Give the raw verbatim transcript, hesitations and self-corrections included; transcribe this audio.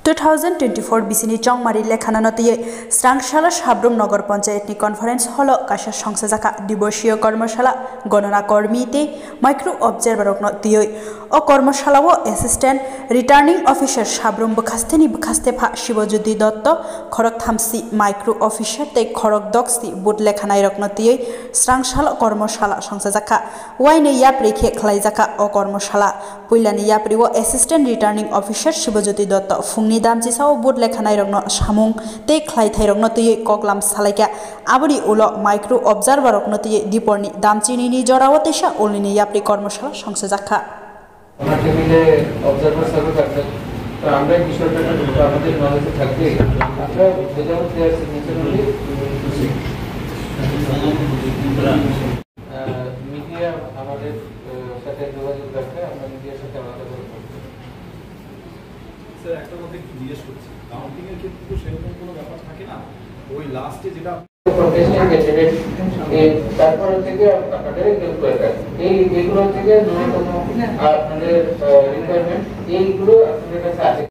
Two thousand twenty-four bisini chongmari lekhanano twiwi Srangsala Sabrum Nogor Panchayatni conference hall-o kaisa songchajakha Dibosiyo Kormosala, Gonona Kormi tei Micro Observer rokno twiwi. O kormosalao Assistant Returning Officer Sabrum bwkhasteni bwkhaste pha Shibojyoti Dotto, khorok thamsi Micro Officer tei khorok doksti booth lekhanairokno twiwi Srangsala kormosala songchajakha. Wainwi yapri khe khlaijakha o kormosala. Puilani yaprio Assistant Returning Officer Shibojyoti Dotto phungni damchisao booth lekhanairokno samung tei khlaithairokno twiwi koklam salaikha. Aboni ulo Micro Observer rokno twiwi diporni damchinini jorao teisa ulnini yapri kormosala songchajakha. আমার টেবিলে observer survey থাকবে। তো আমরা এই বিষয়টা একটু আমাদের নলেজে থাকবে। আমরা without their signature only media আমাদের আহ, সাথে যোগাযোগ রাখলে আমরা মিডিয়ার সাথে আলাদা করে বলবো। স্যার, একটা কথা একটু জিজ্ঞেস করছি, কাউন্টিং এর ক্ষেত্রে তো সেরকম কোনো ব্যাপার থাকে না, ওই লাস্টে যেটা প্রফেশনাল ক্যান্ডিডেট, এই তারপর হচ্ছে কি আপনাদের নিয়োগ করে দেয়। এই এগুলো হচ্ছে কি ন্যূনতম আপনাদের রিকোয়ারমেন্ট, এইগুলো আপনাদের কাছে আছে।